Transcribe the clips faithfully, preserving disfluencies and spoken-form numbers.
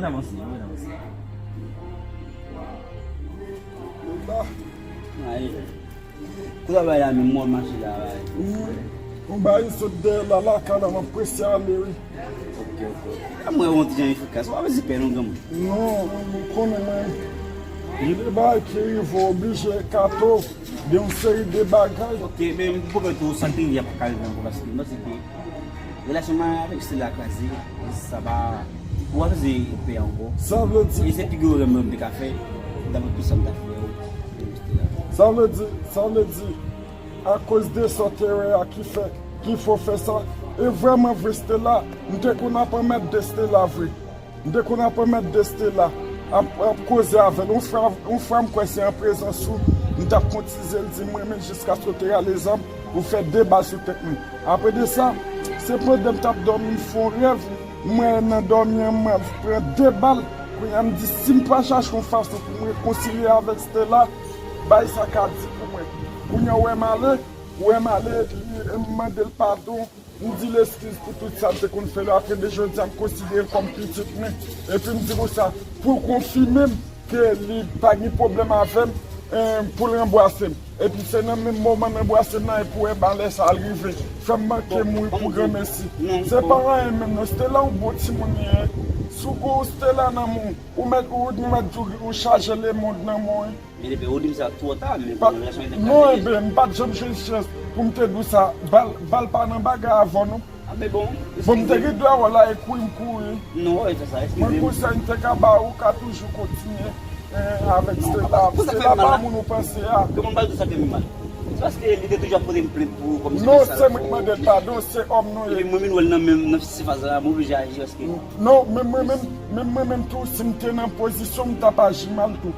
N avanse, wi, n avanse. Ay. Kote w ap bay la menm, mwen mache la, bay. Yon bagay sot dèyè la, lakay la, m ap prese ale, wi. Ok, ok. A mwen, yon ti jan efikas. W ap di pè non, granmoun. Non, ou konnen mwen. Gen de bagay ki rive, w oblije ekate w de yon seri de bagay. Ok, men m pwomèt ou, sa k rive a pa ka rive ankò, paske m panse ke relasyon mwen avèk Stella kraze, sa pa, ou pa bezwen pè ankò. Sa vle di. E se pi gwo erè mwen m te ka fè, dapre tout sa m ta fè yo, Stella. Sa vle di, sa vle di, akoz de sòt erè a ki fè, ki fè w fè sa. E vrèman vre, Stella, m te konn ap anmède Stella vre. M te konn ap anmède Stella, ap, ap koze avè l. Yon fwa, yon fwa m kwè se an prezans ou, m t ap kontize l di m renmen jiskaske w te rale zam, ou fè de bal sou tèt mwen. Apre de sa, se pandan m t ap dòmi, m fè yon rèv, m wè nan dòmi an, m pran de bal. Kounye a, m di, si m pa chache yon fason pou m rekonsilye avèk Stella, bay sa ka di pou mwen. Kounye a, ou wè m ale, ou wè m ale, epi m mande l padon. M di l eskiz pou tout sa m te konn fè l yo. Apre de jodi a, m konsidere l kòm pitit mwen. Epi m di konsa, pou l konfime m ke li pa gen pwoblèm avè m, eh, pou l ranbwase m. Epi se nan menm moman l ranbwase m nan, epi w wè malè sa al rive. Fè m manke mouri pou granmesi. Se pa anyen menm non, Stella yon bon timoun li ye. Si w gon Stella nan men w, ou mèt, ou mèt di w chaje lemonn nan men w. Men depi ou di m sa twò ta, men pa, kòman relasyon yo te non, kraze? Enben, m pa t janm jwenn chans pou m te di w sa. Bal, bal pa nan bagay avè w non. A, men bon, bon, m te gen dwa wè la e kouri, m kouri. Non, e fè sa, eskize m. Mwen konsèy m te ka ba ou, ou ka toujou kontinye, eh, avèk Stella. Stella pa moun ou panse a. Kòman m pral di sa fè m mal? Se paske li te toujou ap pote m plent pou ou, kòmsi non, se mwen ki mande l padon, se òm nou ye. Epi mwen menm wè l nan menm, nan sifas la, mwen oblije aji paske. Non, men mwen menm, men mwen menm tou, si m te nan pozisyon, m t ap aji mal tou.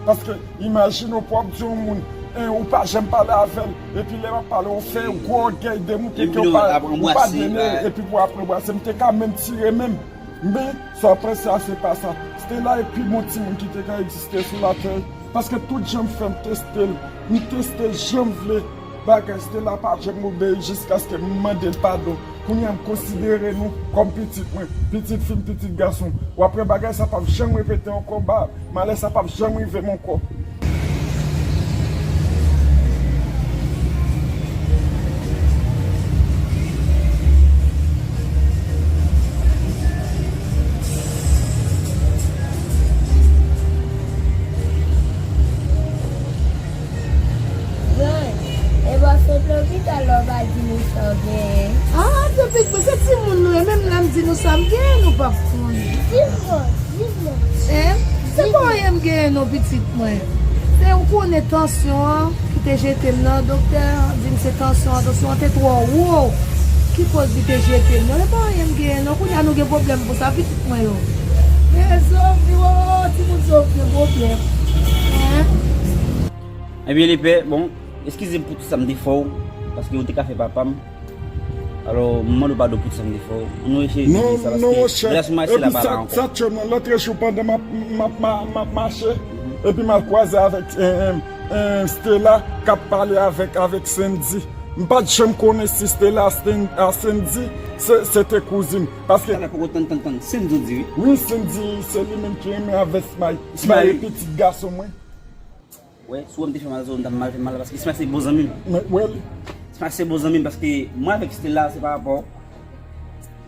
Paske, imajine w, w ap di yon moun, en, ou pa janm pale avè l, epi lè l ap pale, ou fè gwo ògèy demoute ke ou pa, ou pa dene, epi pou ap ranbwase, m te ka menm tire men m. Men, sa w panse a, se pa sa. Stella e pi bon timoun ki te ka egziste sou latè. Paske tout jan m fè, m teste l. M teste l jan m vle. Bagay Stella pa janm obeyi jiskaske m mande l padon. Kounye a m konsidere nou kòm pitit mwen, pitit fi m, pitit gason m. W ap wè bagay sa p ap janm repete ankò, ba, malè sa p ap janm rive m ankò. Zan, e bò sot lopital la w pa di nou sa w genyen. Ah, depi se timoun nou ye, menm lè m di nou sa m genyen, nou p ap konnen. Di m non, di m non. Hein? Se pa anyen m genyen non, pitit mwen. Se ou konnen tansyon an ki te jete m nan, doktè an di m se tansyon an, tansyon an te twò wo. Ki koz li te jete m nan? Se pa anyen m genyen non, kounye a nou gen pwoblèm pou sa, pitit mwen yo. Men Sophie, oh, timoun Sophie gen pwoblèm. Hein? Ebyen, lepè, bon, eskize m pou tout sa m te fè w, paske ou te ka fè papa m. Alò, m mande w padon pou tout sa m te fè w. Ann nou eseye vini sa, paske relasyon m ak Stella pa la ankò. Epi sa, sa tchè m nan, lòt jou pandan m ap, m ap, m ap, m ap mache, epi m al kwaze avèk, eh, eh, eh, Stella k ap pale avèk, avèk Sandy. M pa t janm konnen si Stella a Sen-, a Sandy se, se te kouzin. Paske. Talè poko tann, tann, tann. Sandy w di wi. Wi, Sandy, se li menm ki renmen avèk Smile. Smile e pitit gason mwen. Wè, si w wè m te fè mal, se ou m t ap mal fè mal la, paske Ismael se bon zanmi m. Mwen, wè li. Ismael se bon zanmi m, paske mwen avèk Stella, se pa rapò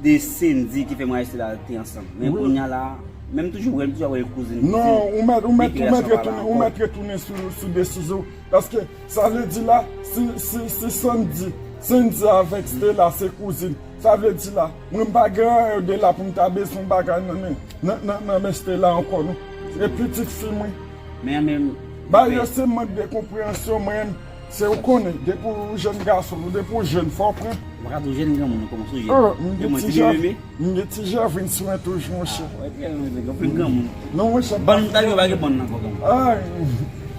de Sandy ki fè mwen avèk Stella te ansanm. Men kounye a la, men m toujou wè l, m toujou wè l kouzin, kouzin. Non, ou mèt, ou mèt, ou mèt retounen, ou mèt retounen sou, sou desizyon w. Paske sa vle di la, si, si, si Sandy, Sandy avèk Stella se kouzin, sa vle di la, mwen m pa gen anyen de la pou m ta bezwen bagay nan men, nan, nan, nan men Stella ankò non. E pitit fi mwen. Men, men, bagay yo se mank de konpreyansyon, mwen, se ou konnen, depi ou jèn gason, depi ou jèn, fò w pran. Ou pa ka di w jèn granmoun, ou kòmanse w jèn. Oh, m gen ti jèv, m gen ti jèvrin sou mwen toujou, monchè. Ah, wè, granmoun, granmoun. Non, monchè, bann, m ta di w pa gen bann nan, granmoun. Ah,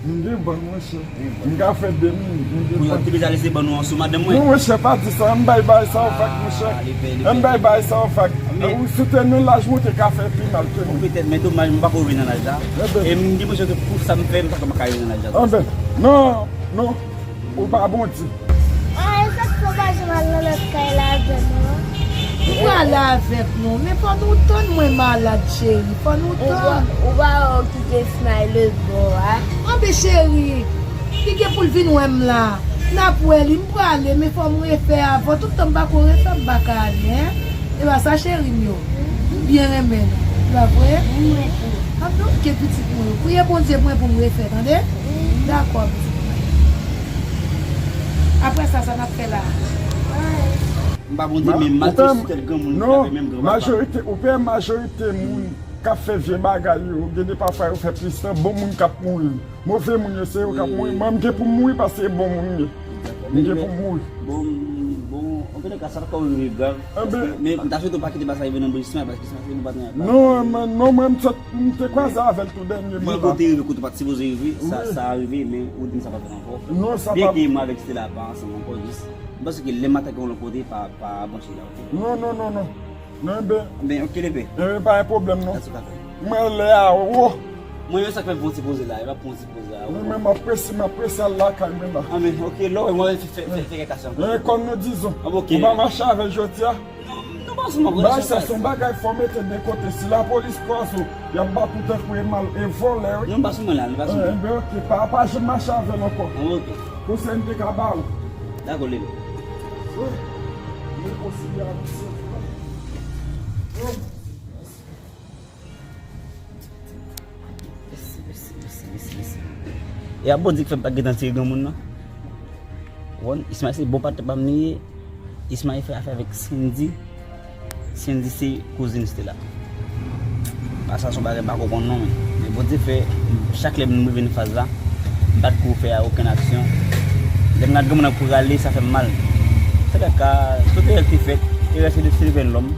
m gen bann, monchè. M ka fè de minit, m gen bann. Pou yo te bezwen lese bann nou an sou madanm mwen. Non, monchè, pa di sa, m bay bagay sa yon vag, monchè. M bay bagay sa yon vag. Ou si w te nan laj mwen, ou te ka fè pi mal ke nou. Petèt, men domaj, m pa ko rive nan laj la. E m gen enpresyon ke pou sa m fè, m pa ka rive nan laj la. Anben, non, non, ou pa bon di. Ah, e sa k fè w pa janm al nan lòt kay la avè nou an? M prale avèk nou, men fò nou tann, mwen malad, cheri. Fò nou tann. Ou pa, ou pa wè w kite Smiley bò a? Anben, cheri, li gen pou l vin wè m la. N ap wè li, m prale, men fò m refè avan. Tout tan m pa ko refè, m pa ka ale, en. E pa sa, cheri m yo. M byen renmen nou. E pa vre? Anben, oke, pitit mwen. Priye Bondye pou mwen pou m refè, tande? Dakò, pitit mwen. Apre sa, sa n ap fè la? M pa Bondye, men m mache sou tèt granmoun ki avè menm gran papa. Majorite, ou pè majorite moun k ap fè vye bagay yo, gen de pafwa yo fè plis tan, bon moun k ap mouri. Move moun yo, se yo k ap mouri. Mwen, m gen pou m mouri paske bon moun m ye. M gen pou m mouri. Bon, bon, anpil ka sa pa rive grav. Paske, men m ta swete w pa kite bagay sa rive nan Brisma, paske sa se nou pa t nan. Non, mwen, non, mwen, m te, m te kwaze avè l tou dènyèman la. Gen kote rive, kote w pa t sipoze rive, sa, sa rive, men ou di m sa pa fèt ankò. Non, sa pa. Byenke mwen avèk Stella pa ansanm ankò, jis, m panse ke lè m atake yon lòt kote, pa, pa branche la, oke? Non, non, non, non. Non, enben. Enben, oke, lepè. Enben, pa gen pwoblèm, non. Mwen lè a, wo. Mwen menm sa k fè m pran ti poze la, e pa pran ti poze la, wo. Mwen menm, m ap prese, m ap prese al lakay mwen la. Anben, oke, lè w wè mwen fè, fè, fè, fè kèk aksyon. Men kòm nou dizon, ou pa mache avè l jodi a. Non, non, pa sou mwen. Bagay sa se yon bagay fò mete de kote. Si lapolis kwaze w, y ap bat ou tankou e mal, e vòlè, wi. Non, pa sou mwen la, non, pa sou mwen. Enben, oke, pa, pa janm mache avè l ankò. Anben, oke. Konsèy m te ka ba ou. Dakò, Lele. Wi. Mwen konseye avèk sèl. Mèsi, mèsi, mèsi, mèsi, mèsi. E a Bondye k fè m pa gentan tire granmoun nan. Ou konprann? Ismaël se bon patnè pa m li ye. Ismaël fè afè avèk Cindy. Cindy se kouzin Stella. Pase a se yon bagay m pa konprann non, men, men Bondye fè, chak lè m rive nan faz la, m pa t ko fè okenn aksyon. Lè m gade granmoun nan pou rale, sa fè m mal. Se kaka, tout erè ki te fèt, erè se de, se de venn lòm.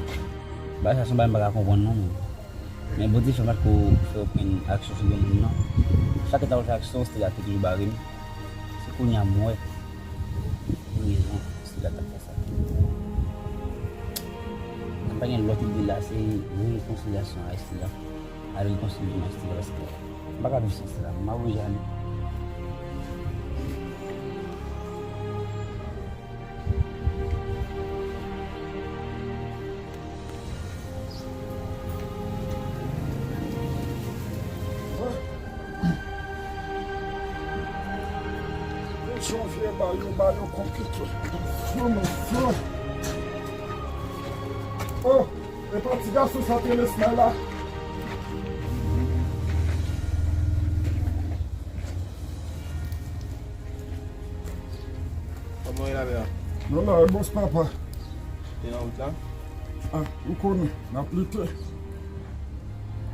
Bagay sa se yon bagay m pa ka konprann non, men. Men Bondye fè m pa t ko fè okenn aksyon sou granmoun nan. Chak lè m ta vle fè aksyon, Stella te toujou bare m. Se kounye a m wè pou rezon Stella t ap fè sa. M pa gen lòt ide la, se rekonsilyasyon a Stella. Al rekonsilye m ak Stella, paske m pa ka viv san Stella. M ap oblije ale. Janvye ba yo, ba yo konplike. Fou, men fou. Oh, e pa ti gason sa te rele Smile la? Kòman w ye la, pè a? Nou la, e bòs papa. Te nan wout la? Ah, ou konnen, n ap lite.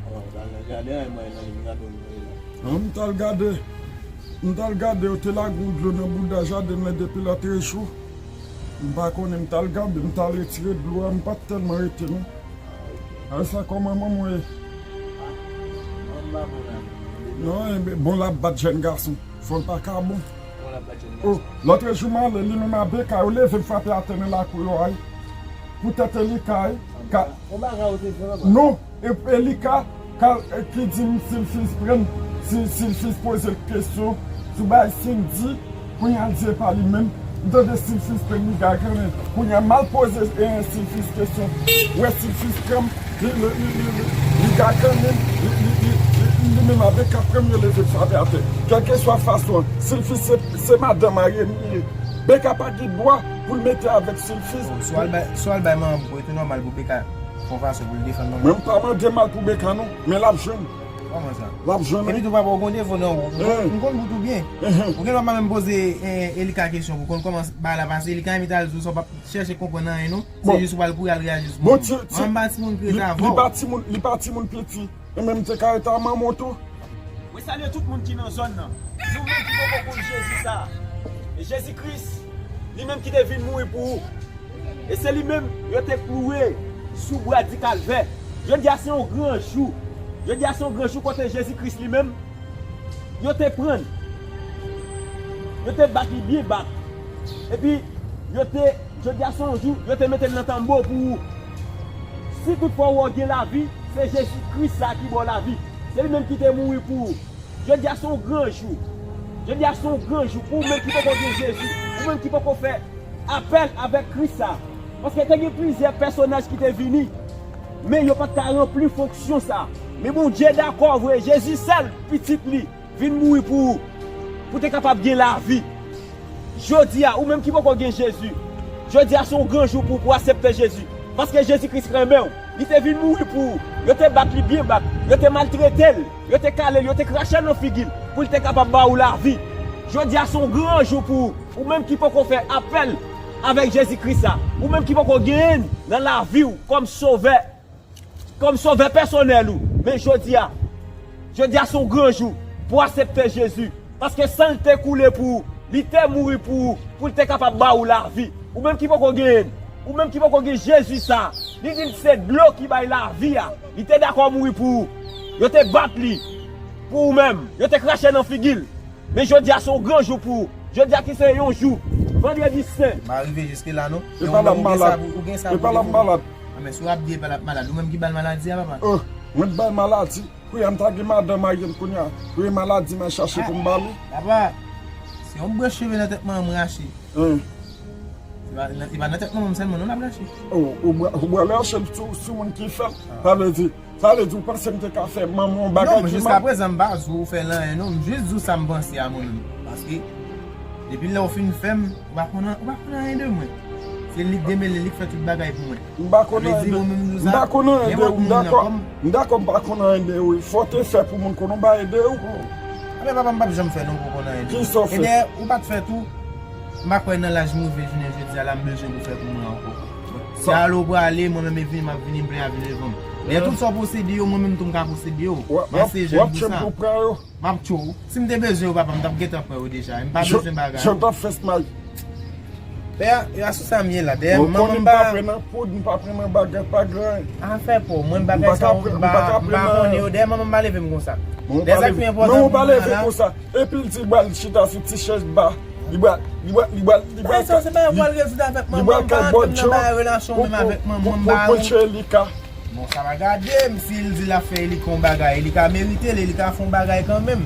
An, w al gade, an, mwen, nan li, gade w, mwen, la. An, m t al gade, m t al gade, yo te lage yon dlo nan bouda jaden mwen depi lòtrejou. M pa konnen, m t al gade, m t al retire dlo a, m pa t tèlman rete, non. A, sa kòman manman w ye? Non, e, bon, l ap bat jèn gason. Fò l pa ka bon. Oh, lòtrejou m ale, li menm a Beka, yo leve m frape atè nan lakou yo a. Poutèt Elika, wi. Non, e, Elika, ka, e, ki di m Silfis pran, si, Silfis poze l kesyon sou bay Cindy, kounye a l di e pa li menm. M tande Silfis pran, li gagannen. Kounye a m al poze, e, Silfis kesyon. Wè Silfis pran m, li, li, li, li, li, li gagannen, li, li, li, li, li menm avèk ap pran m, yo leve l frape atè. Kèlkeswa fason an, Silfis se, se madan marye m li ye. Beka pa gen dwa pou l mete avèk Silfis. Oh, si w al bay, si w al bay manman m, pou e tou nòmal pou Beka fè yon fason pou l defann manman. Mwen m pa mande mal pou Beka non, men l ap jwenn. Kòman sa? L ap jwenn. Epi tou papa, ou gon defo nan ou. M konn, m konn bout ou byen. Ou gen dwa pa menm poze, eh, Elika kesyon pou konn kòman bagay la pase. Elika envite al di w sa, w p ap chèche konprann anyen non. Se jis ou pral kouri al reyaji sou manman. An, m pa timoun ki rete avè w. Li pa timoun, li pa timoun piti. E menm te ka rete a manman w tou. Mwen salye tout moun ki nan zòn nan. Nou menm ki poko konn Jezi sa. E Jezi Kris, li menm ki te vin mouri pou ou. E se li menm yo te klouwe sou bwa di Kalvè. Jodi a se yon gran jou. Jodi a se yon gran jou kote Jezi Kris li menm, yo te pran l. Yo te bat li byen bat. Epi, yo te, jodi a se yon jou, yo te mete l nan tanbo pou ou. Si toutfwa ou gen lavi, se Jezi Kris sa ki ba w lavi. Se li menm ki te mouri pou ou. Jodi a se yon gran jou. Jodi a se yon gran jou pou ou menm ki poko gen Jezi. Ou menm ki poko fè apèl avèk Kris sa. Paske te gen plizyè pèsonaj ki te vini, men yo pa t ka ranpli fonksyon sa. Men Bondye dakò vre, Jezi sèl, Pitit li, vin mouri pou ou, pou te kapab gen lavi. Jodi a, ou menm ki poko gen Jezi, jodi a se yon gran jou pou, pou aksepte Jezi. Paske Jezi Kris renmen w. Li te vin mouri pou ou. Yo te bat li byen bat. Yo te maltrete l. Yo te kale l. Yo te krache nan figi l. Pou l te kapab ba ou lavi. Jodi a se yon gran jou pou ou. Ou menm ki poko fè apèl avèk Jezi Kris la. Ou menm ki poko genyen l nan lavi w kòm sovè. Kòm sovè pèsonèl ou. Men jodi a, jodi a se yon gran jou pou aksepte Jezi. Paske san l te koule pou ou, li te mouri pou ou, pou l te kapab ba ou lavi. Ou menm ki poko genyen l, ou menm ki poko gen Jezi sa, li di l se dlo ki bay lavi a. Li te dakò mouri pou ou. Yo te bat li pou ou menm. Yo te krache nan figi l. Men jodi a se yon gran jou pou ou. Jodi a ki se yon jou, Vandredi Sen. M pa rive jiske la non. E pa la m malad. E pa la m malad. Ah, men si w ap di e pa la malad, ou menm ki ba l maladi a, papa? Oh, mwen t ba l maladi. Wi, m ta gen madanm Ariel kounye a. Wi, maladi m al chache pou m ba li. Papa, se yon branch cheve nan tèt manman m rache. Hein. Se pa nan, se pa nan tèt manman m sèlman non l ap rache. Oh, ou bra-, ou pral rache l sou, sou moun ki fè l. Sa vle di, sa vle di ou panse m te ka fè manman w bagay ki mal? Non, men jiska prezan m pa di w fè l anyen non. M jis di w sa m panse a mwen menm. Paske depi lè w fin fè m, ou pa konn, ou pa konn anyen de mwen. Se li k demele, li k fè tout bagay pou mwen. M pa konn anyen de, m pa konn anyen de ou, m dakò. M dakò m pa konn anyen de ou. Fò w te fè pou moun konnen w pa ede ou. Anben papa, m p ap janm fè non pou w konn anyen de ou. Kisa w fè? E dayè, ou pa t fè tou. M pa kwè nan laj m rive jounen jodi a la, m bezwen pou fè pou mwen ankò. Se ale w prale, mwen menm e vini, m ap vini, m plen avil devan m. Dayè tout sa w posede yo, mwen menm tou m ka posede yo. M ase jèn pou sa. W ap tchwe m pou pran yo. M ap tchwe w. Si m te bezwen yo, papa, m t ap gentan pran yo deja. M pa bezwen bagay. Jan w t ap fè Smay. Pè, e pa sou sa m ye la. Dayè, manman m pa pran nan poud, m pa pran nan bagay, pa gen anyen. Afè pa w, mwen bagay sa yo, m pa, m pa konnen yo. Dayè, manman m pa leve m konsa. Dayè, sa k pi enpòtan pou mwen la. Epi l di l pral chita sou ti chèz ba. Li pral, li pral, li pral, li pral, li pral kay Bòdjan pou, pou, pou, pou l pran Elika. Bon, sa pa gade m, si l di l ap fè Elika yon bagay, Elika merite l, Elika fè yon bagay kanmenm.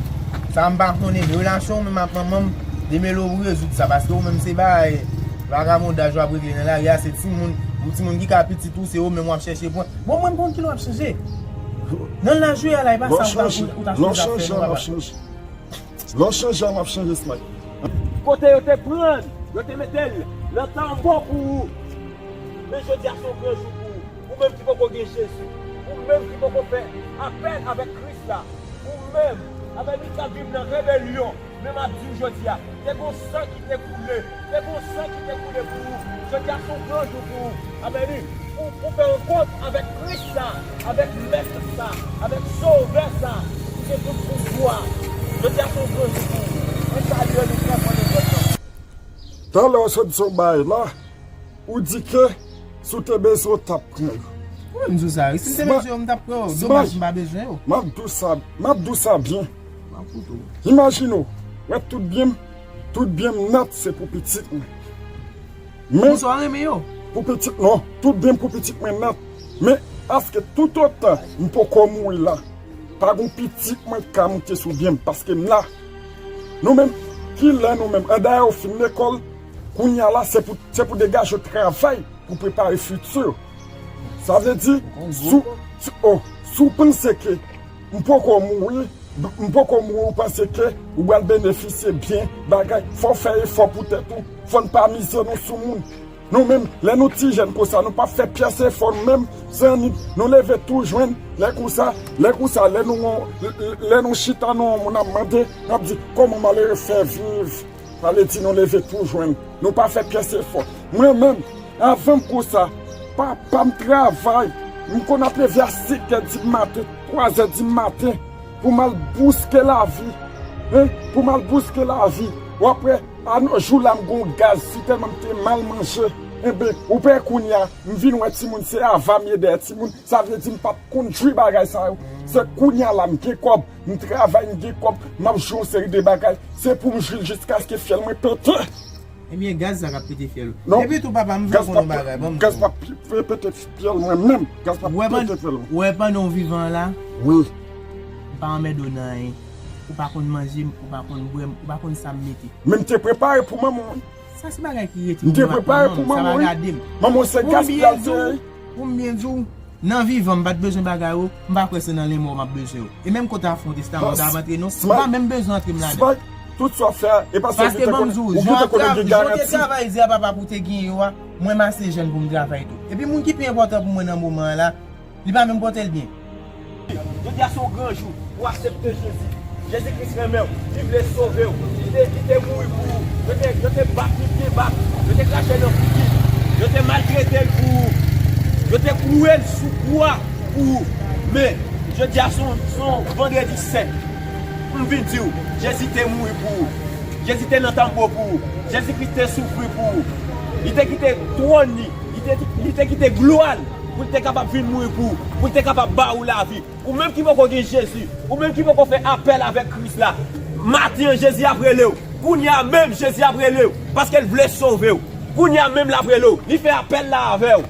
Sa m pa konnen, men relasyon w menm ak manman m, demele w pou rezoud sa, paske ou menm se bagay vagabondaj w ap regle nan lari a, se timoun, yon timoun ki ka pitit ou, se ou menm w ap chèche pran. Bon, mwen m konn kilè w ap chanje. Nan laj ou ye a la, e pa sa ou ta, ou ta sipoze ap fè non, papa. Lè w chanje, w ap chanje, Smay. Kote yo te pran l, yo te mete l nan tanbò pou ou. Men jodi a se yon gran jou pou ou. Ou menm ki poko gen Jezi, ou menm ki poko fè apèl avèk Kris la, ou menm, avèk li k ap viv nan rebelyon, men m ap di w jodi a, te gon san ki te koule, te gon san ki te koule pou ou. Jodi a se yon gran jou pou ou. Amèn wi. Pou, pou fè rankont avèk Kris sa, avèk Mèt sa, avèk Sovè sa, ki gen tout pouvwa. Jodi a se yon gran jou pou ou. Mwen salye nou trè fò nan zòn nan. Talè w sot di yon bagay la, ou di ke si w te bezwen w t ap pran yo. Wi, m di w sa wi. Si m te bezwen yo, m t ap pran yo. Domaj, m pa bezwen yo. M ap di w sa, m ap di w sa byen. M ap koute w. Imajine w, wè tout byen m, tout byen m nèt se pou pitit mwen. Men, pou pitit, non, tout byen m pou pitit mwen nèt. Men, èske toutotan m poko mouri la, pa gon pitit mwen k ka moute sou byen m, paske m la. Nou menm, kilè nou menm? An dayè, ou fin lekòl, kounye a la, se pou, se pou degaje w travay pou prepare fiti w. Sa vle di, si w, si, oh, si w panse ke m poko mouri, m poko mouri, ou panse ke ou pral benefisye byen, bagay, fò w fè efò pou tèt ou, fò n pa mize nou sou moun. Nou menm, lè nou ti jèn konsa, nou pa fè pyès efò, nou menm, se annik, nou leve tou jwenn, lè konsa, lè konsa, lè nou, lè nou chita nan yon moun ap mande, n ap di, kòman malere fè viv? Sa vle di nou leve tou jwenn. Nou pa fè pyès efò. Mwen menm, avan m konsa, papa m travay. M konn ap leve a senk è di maten, twa zè di maten, pou m al bouske lavi. Hein? Pou m al bouske lavi. W ap wè, a, jou la m gon gaz, si tèlman m te mal manje. Enben, ou wè kounye a, m vin wè timoun, se ava m ye dèyè timoun. Sa vle di m pa t konn jwi bagay sa yo. Se kounye a la m gen kòb, m travay, m gen kòb, m ap jwi yon seri de bagay. Se pou m jwi l jiskaske fyèl mwen pete. Ebyen, gaz sa k ap pete fyèl ou. Non. Epi tou, papa, m vle konnen yon bagay, ban m di w. Gaz p ap pe-, pete fyèl mwen menm. Gaz p ap pete fyèl mwen. Ou wè pandan w vivan an la? Wi. M pa anmède w nan anyen. Ou pa konn manje m, ou pa konn bwè m, ou pa konn sa m mete. Men m te prepare pou manman w. Sa se bagay ki rete pou mwen ak manman m, sa pa gade m. Manman w se gaspiyay li te ye. Pou m byen di w, nan vivan m pa t bezwen bagay yo, m pa kwè se nan lanmò m ap bezwen yo. E menm kote a fè yon testaman, m ta ap antre non, m pa menm bezwen antre m ladan. Tout sa w fè a, e pa sa w gentan konnen. Ou gentan konnen gen garanti. Paske ban m di w, jan w te travay di a papa pou w te genyen yo a, mwen m ase jèn pou m travay tou. Epi moun ki pi enpòtan pou mwen nan moman an la, li pa menm pote l byen. Jodi a se yon gran jou pou w aksepte Jezi. Jezi Kris renmen w, li vle sove w. Li te, li te mouri pou ou. Yo te, yo te bat li byen bat. Yo te krache nan figi l. Yo te maltrete l pou ou. Yo te klouwe l sou kwa pou ou. Men, jodi a se yon, se yon vandredi sen. M vin di w, Jezi te mouri pou ou. Jezi te nan tanbo pou ou. Jezi Kris te soufri pou ou. Li te kite twòn li. Li te, li te kite glwa l pou l te kapab vin mouri pou ou, pou l te kapab ba ou lavi. Ou menm ki poko gen Jezi, ou menm ki poko fè apèl avèk Kris la, maten an Jezi ap rele w. Kounye a menm Jezi ap rele w, paske l vle sove w. Kounye a menm l ap rele w, li fè apèl la avè w.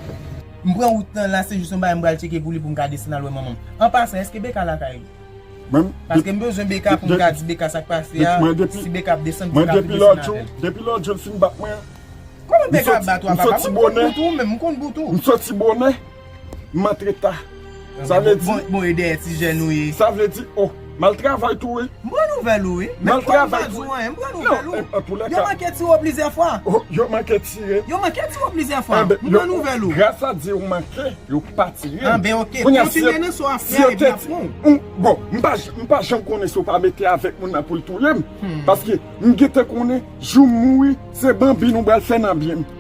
M pran wout lan la, se jis yon bagay m pral tcheke pou li pou m ka desann al wè manman m. An pasan, èske Beka lakay ou? Paske m bezwen Beka pou m ka di Beka sa k pase a, si Beka ap desann pou m ka vin desann avè l. Depi lòt jou l fin bat mwen an, Kòman Beka ap bat ou a papa? Mwen m konn bout ou menm, m konn bout ou. M soti bonè, m antre ta. Sa vle di, bon, bon, e dèyè ti jèn ou ye. Sa vle di, oh, m al travay tou wi. M pran nouvèl ou wi. Menm kòm m pa di w anyen, m pran nouvèl ou. Yo manke tire w plizyè fwa. Oh, yo manke tire. Yo manke tire w plizyè fwa. M pran nouvèl ou. Gras a Dye ou manke, yo pa tire m. Anben, oke. Kontinye nan sa w ap fè a, epi n ap pran w. Bon, m pa, m pa janm konnen si w pa mete avèk moun nan pou l touye m. Paske m gentan konnen, jou m mouri, se banbin ou pral fè nan byen m.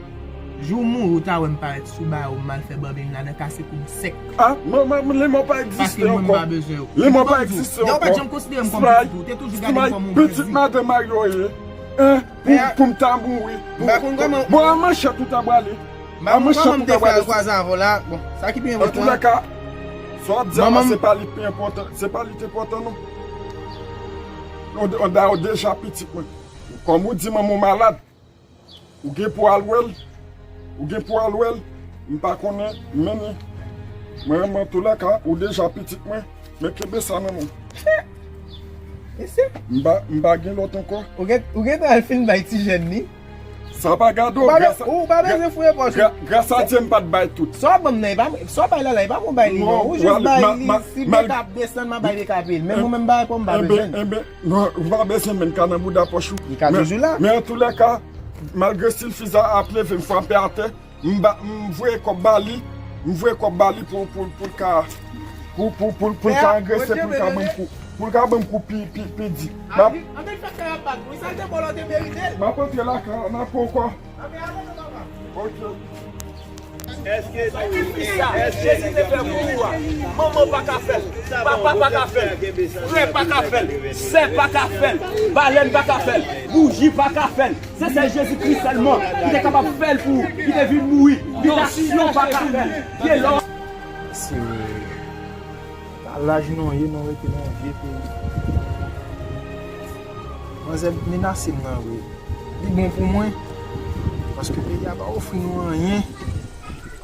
Jou w mouri, ou ta wè m parèt sou ba ou, m al fè banbin ladan, kase kou m sèk. Ah, manman, lenmò pa egziste ankò. Paske mwen m pa bezwen w. Lenmò pa egziste ankò. Yo pa t janm konsidere m kòm pitit ou, ou te toujou gade m kòm yon pitit madanm Mario ye. Hein? Pou, pou m ta mouri. Bon, an manchèt ou ta prale. M pa konn kòman m te fè al kwaze avè w la. Bon, sa ki pi enpòtan. Antoulèka, sa w ap di a la, se pa li ki pi enpòtan, se pa li ki enpòtan non. Ou de-, ou da-, ou deja pitit mwen. Kòm ou di manman w malad, ou gen pou al wè l, ou gen pou al wè l, m pa konnen, men ni. Mwen, antoulèka, ou deja pitit mwen, men kenbe sa nan men w. M pa, m pa gen lòt ankò. Ou gen, ou gentan al fin bay ti jèn ni? Sa pa gade w, gras a, ou pa bezwen fouye pòch ou. Gras a Dye m pa t bay tout. Sa w ban m nan, e pa, sa w bay la la, e pa mwen bay li non. Ou jis bay li, si Beka ap desann, m a bay Beka peyi l. Men mwen menm bagay pa m, m pa bezwen l. Enben, enben, non, ou pa bezwen men ka nan bouda pòch ou. Li ka toujou la. Men antoulèka, malgre silfiza ap leve m frape atè, m ba, m voye kòb ba li, m voye kòb ba li pou, pou, pou l ka, pou, pou, pou, pou l ka angrese, pou l ka ban m kou, pou l ka ban m kou pi, pi, pi di. Anpil faktè ap bat wi, sa l te bon la, w te merite l. M ap antre lakay la, n ap pran kò. Ok. Èske sa Jezi te fè pou ou a, manman pa ka fè l, papa pa ka fè l, frè pa ka fè l, sè pa ka fè l, balèn pa ka fè l, bouji pa ka fè l? Se sèl Jezi Kris sèlman ki te kapab fè l pou ou, ki te vin mouri. Bitasyon pa ka fè l. Vye lò. Se vre. Pa laj nou ye, nou rete nan yon vye peyi. Manzè menase m nan vre. Li bon pou mwen. Paske peyi a pa ofri nou anyen.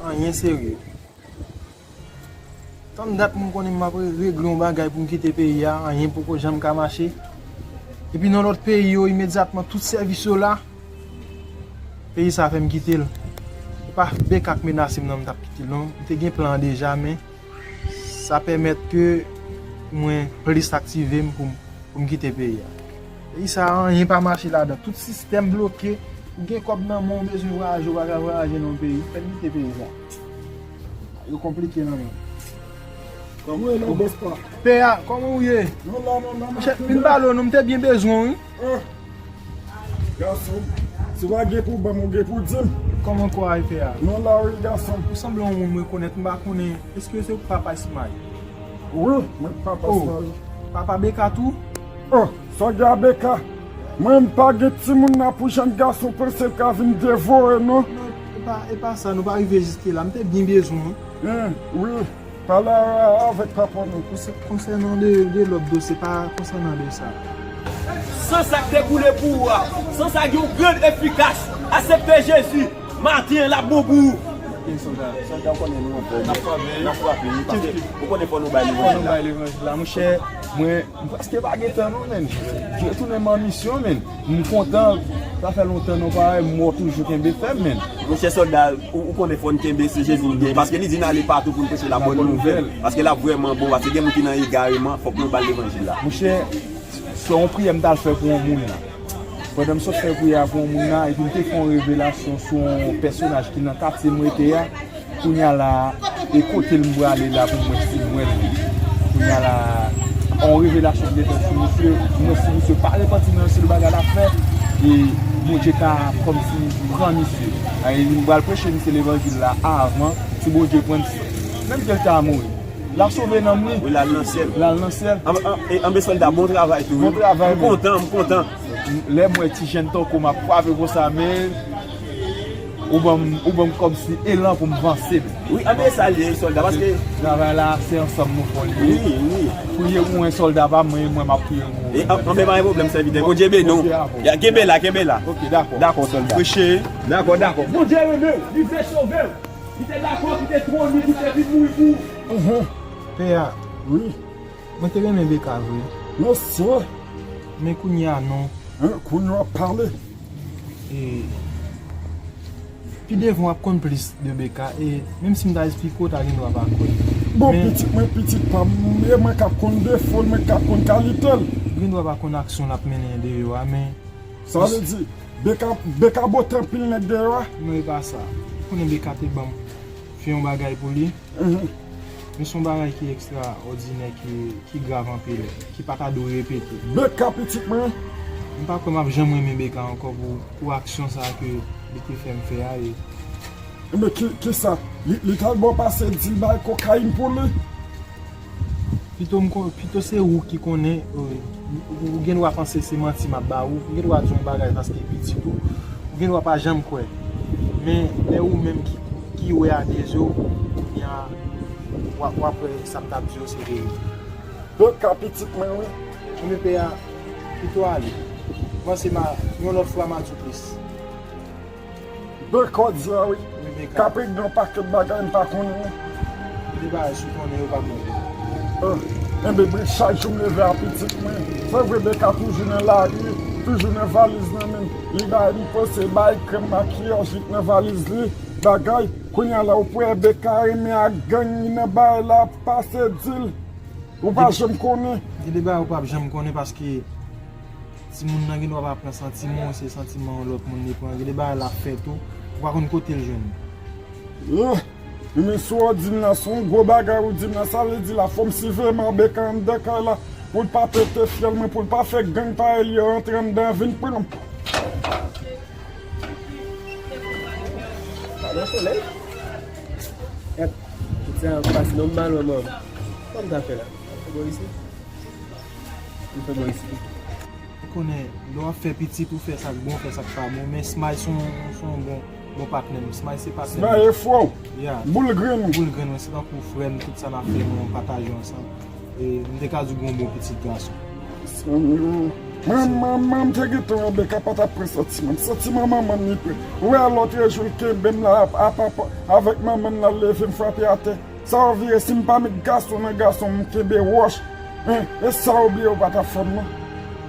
Anyen serye. Tann dat mwen konnen m ap regle yon bagay pou m kite peyi a, anyen poko janm ka mache. Epi nan lòt peyi yo, imedyatman, tout sèvis yo la, peyi sa fè m kite l. E pa Beka k menase m nan m t ap kite l, non. M te gen plan an deja, men sa pèmèt ke mwen plis aktive m pou m pou m kite peyi a. Peyi sa a, anyen pa mache ladan. Tout sistèm bloke. Ou gen kòb nan men w, ou bezwen vwayaje, ou pa ka vwayaje nan yon peyi. Fè m kite peyi sa. Yo konplike nan men. Kòman w ye la, bòs pa? Pè a, kòman w ye? Nou la, nou la. Monchè, vin pale w non, m te byen bezwen w wi. Ah. Gason, si w pa gen pou ban m, ou gen pou di m. Kòman kò a ye, pè a? Nou la wi, gason. Ou sanble yon moun m rekonèt, m pa konnen. Èske se papa Ismaël? Wi, mwen papa Ismaël. Papa Beka tou? Oh, sa w gen a Beka? Mwen m pa gen timoun nan pou jèn gason panse l ka vin devore non. Non, e pa, e pa sa, nou pa rive jiske la. M te byen bezwen w. Hen, wi, pale avèk papa nou. Konsè-, konsènan de, de lòt dosye, pa konsènan de sa. San sa k te koule pou ou a, san sa gen yon grenn efikas. Aksepte Jezi. Maten an l ap bon pou ou. Sòlda, sòlda, ou konnen nou anfòm. N ap frape, n ap frape wi, paske ou konnen fò nou bay levanjil la. Fò nou bay levanjil la, monchè. Mwen, m prèske pa gen tan non, menn. Retounen m an misyon, menn. M kontan. Sa fè lontan non, parèy, mò toujou kenbe fèm, men. Monchè sòlda, ou, ou konnen fò n kenbe se Jezi n gen, paske li di n ale patou pou n preche labòn nouvèl. Paske l ap vrèman bon, paske gen moun ki nan egareman, fòk nou ba l levanjil la. Monchè, se yon priyè m t al fè pou yon moun la. Pandan m sot fè priyè a pou yon moun la, epi m te fè yon revelasyon sou yon pèsonaj ki nan katye m rete a. Kounye a la, e kote l m prale la pou mwen si mwen li. Kounye a la, yon revelasyon ki te fèt sou misye, mwen si misye pa repanti nan yon sèl bagay l ap fè, e Bondye ka kòmsi pran misye. Ay, m pral preche misye levanjil la avan, si Bondye pran l, menm ke l ta mouri, l ap sove nanm li. Wi, l al nan syèl. L al nan syèl. Anben, anben sòlda, bon travay tou. Bon travay, m kontan, m kontan. Lè m wè ti jèn tankou m ap frape konsa, men ou ban m, ou ban m kòmsi elan pou m vanse, men. Wi, anben sa l ye, sòlda, paske travay la, se ansanm nou fè l ye. Wi, wi. Priye pou mwen, sòlda pa m, mwen, mwen, m ap priye pou ou. E, an, anben pa gen pwoblèm, sèvitè. Bondye beni w. Bondye avè w. Ya, kenbe la, kenbe la. Ok, dakò. Dakò, sòlda. Preche. Dakò, dakò. Bondye renmen w, li vle sove w. Li te dakò kite twòn li, li te vin mouri pou ou. Pè a. Wi. Mwen te renmen Beka vre. Mesye! Men kounye a non. Hein, kounye w ap pale. E, pi devan w ap konn plis de Beka, e menm si m ta esplike w, w ta gen dwa pa kwè. Bon, men pitit mwen, pitit pa m, e mwen k ap konn defo l, mwen k ap konn kalite l. Ou gen dwa pa konn aksyon l ap mennen deyò a, men sa vle di, Beka, Beka bote anpil nèg deyò a? Non, e pa sa. Ou konnen Beka te ban m fè yon bagay pou li. Mhm. Men se yon bagay ki ekstraòdinè, ki, ki grav anpil, ki pa ta dwe repete. Beka pitit mwen. M pa kwè m ap janm renmen Beka ankò pou, pou aksyon sa a ke li te fè m fè a. E men ki, kisa? Li, li t al ba w pase di l bay kokayin pou li? Pito m kon-, pito se ou ki konnen, ou, ou gen dwa panse se manti m ap ba ou, ou gen dwa di yon bagay paske pitit ou, ou gen dwa pa janm kwè. Men lè ou menm ki, ki wè a de zye w, kounye a, w ap, w ap wè sa m t ap di w se verite. Beka pitit mwen wi. Anben pè a, pito ale. Panse m a, yon lòt fwa m a di w plis. Beka w di a wi. Wi, Beka. K ap regle yon pakèt bagay m pa konnen. Gen de bagay si w konnen yo pa move. Ah, enben, bri chak jou m leve a pitit mwen. Se vre Beka toujou nan lari, toujou nan valiz nan men l. Li bay m panse, bay krèm makiyaj, li nan valiz li, bagay. Kounye a la, ou kwè Beka renmen ak gang, li nan bagay la, pase di l. Ou pa janm konnen. Gen de bagay ou p ap janm konnen paske timoun nan gen dwa pa pran santiman w, se santiman yon lòt moun li pran. Gen de bagay l ap fè tou, ou pa konn kote l jwenn. Oh, men si w di m la, se yon gwo bagay ou di m la, sa vle di la, fò m siveye Beka anndan kay la, pou l pa pete fyèl mwen, pou l pa fè gang parèy li yo rantre anndan vin pran m. Gade solèy. Gad, tout sa ap pase nòmalman, manman. Kòman m ta fè la? Fè bò isi. M fè bò isi. Ou konnen, lè w ap fè pitit, ou fè sa k bon, ou fè sa k pa bon. Men Smay se yon, se yon bon, bon patnè m. Smay se patnè m. Smay e frè w. Ya. Boul grenn ou. Boul grenn mwen, se tankou frè m, tout sa n ap fè, nou pataje ansanm. E, m te ka di w gon bon pitit gason. Mwen, mwen, mwen, m te gentan wè Beka pa t ap pran santiman m. Santiman manman m li pran. Ou wè lòtrejou l kenbe m la, ap, ap, ap, avèk manman m la, l leve m frape atè. Sa w vire, si m pa met gason nan gason, m kenbe wòch. Hein, e sa w bliye w pa t ap fè m nan.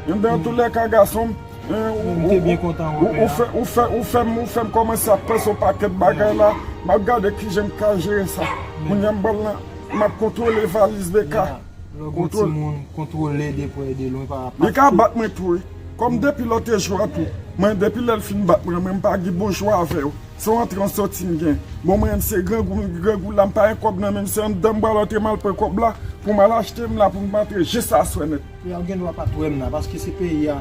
Enben, antoulèka, gason m, hein, ou, ou, ou, ou fè, ou fè, ou fè m, ou fè m kòmanse ap panse yon pakèt bagay la. M ap gade kijan m ka jere sa. Kounye a m pral nan M ap kontwole valiz Beka. Ya, lè w gon timoun, kontwole de prè e de lwen pa, pa. Li ka bat mwen tou, wi. Kòm depi lòtrejou a tou, mwen, depi lè l fin bat mwen, mwen, m pa gen bon jwa avè yo. Se yon antre yon soti m gen. Bon, mwen, m se grangou, grangou la, m pa gen kòb nan men m, se anndan m pral antre m al pran kòb la, pou m al achte m la, pou m antre jis aswè nèt. Ya, ou gen dwa pa t wè m la, paske se peyi a,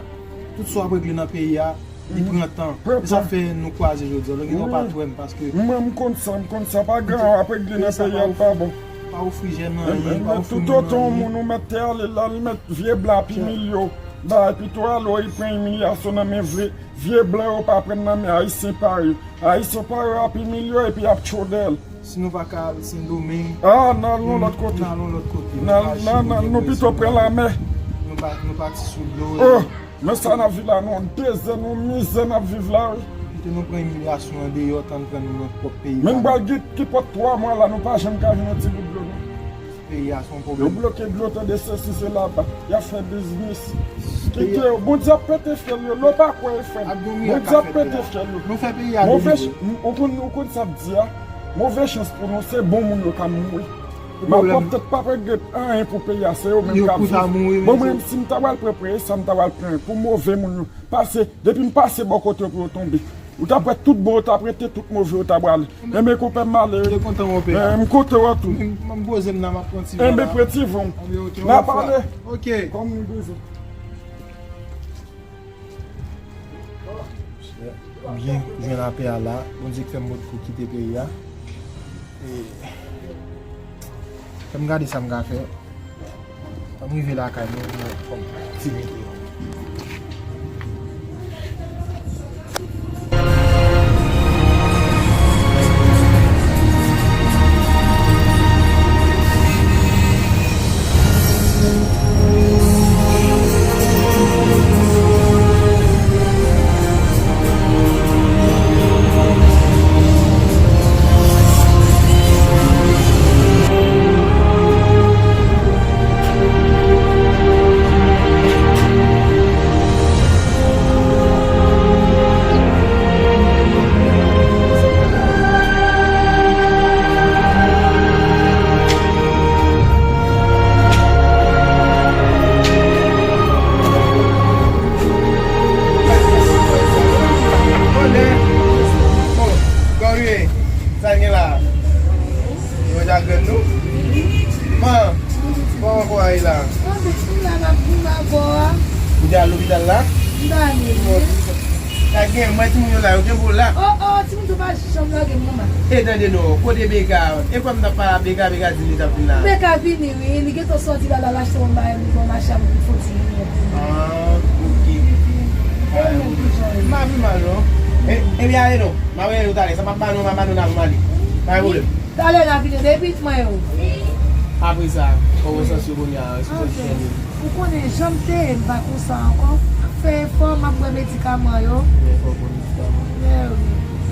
tout sa w ap regle nan peyi a, li pran tan. E sa fè nou kwaze jodi a. Ou gen dwa pa t wè m, paske mwen, m konn sa, m konn sa, pa gen w ap regle nan peyi a, l pa bon. Pa ofri jèn anyen, pa ofri moun anyen. Toutotan yon moun ou mèt te ale la, li mèt vye blan ap imilye w. Bay pito ale w, li pran imilyasyon nan men vye, vye blan yo pa pran nan men Ayisyen parèy. Ayisyen parèy ap imilye w epi y ap tchode l. Si nou pa ka al Sendomeng, ah, n al yon lòt kote. N al yon lòt kote. N al, n al, n al, nou pito pran lanmè. Nou pa, nou pati sou dlo. Oh, men sa n ap viv la, nou dezè, nou mizè n ap viv la, wi. Kite nou pran imilyasyon andeyò, tann pran nou nan pwòp peyi pa nou. Men m pral gen kipòt twa mwa la, nou pa janm ka jwenn yon ti gout dlo, non. Peyi a se yon pwoblèm. Yo bloke dlo, tande sesi sela, y ap fè biznis. Kite yo. Bondye ap pete fyèl yo, lè w pa kwè, frè m. Bondye ap pete fyèl yo. Nou fè peyi a delivre. Ou konn, ou konn sa m di a? Move chans pou nou, se bon moun yo k ap mouri. Malpwòpte pa regle anyen pou peyi a, se yo menm k ap viv. Bon, mwen, si m ta pral pran premye, sa m ta pral pran pou move moun yo. Pase, depi m pase bò kote yo pou yo tonbe. Ou t ap wè tout bon yo t ap rete, tout move yo t ap prale. Enben, konpè, m ale wi. M kontan wè w, pè. M kontan wè w tou. M poze m nan, m ap pran ti van la. Enben, pran ti van w. N a pale. Ok. Kòm nou bezwen. Byen jwenn apè a la. Bondye k fè m potko kite peyi a. E, fè m gade sa m ka fè. Fò m rive lakay mwen, mwen fò m ti rete. Bon, kòman w ye? Sa gen la? Yo ja grenn nou? Man, kòman kò a ye la? Anben, m la, m ap, m ap bò a. Ou te al lopital la? M t ale, wi. Sa gen, mwen timoun yo la, yo gen pou la. Oh, oh, timoun yo pa janm lage m, manman. E tande non, kote Beka? E fò m t ap pale a Beka, Beka di li t ap vin la. Beka vini, wi, li gentan sòti la, l al achte yon bagay, li bon mache a, m foti vini. Ah, ok. E ou menm, kijan w ye? M pa pi mal, non. E, ebyen, ale non. M a rele w talè. Sa m ap ba nou, m a ba nou, n a, m ale. Pa gen pwoblèm. Talè n a vini, depi mwen yo. Apre sa, kòman w santi w kounye a? Èske w santi w tande? Ou konnen jan m te ye, m pa konsa ankò. M ap fè efò, m ap bwè medikaman yo. Fè efò, bwè medikaman. Mèwi.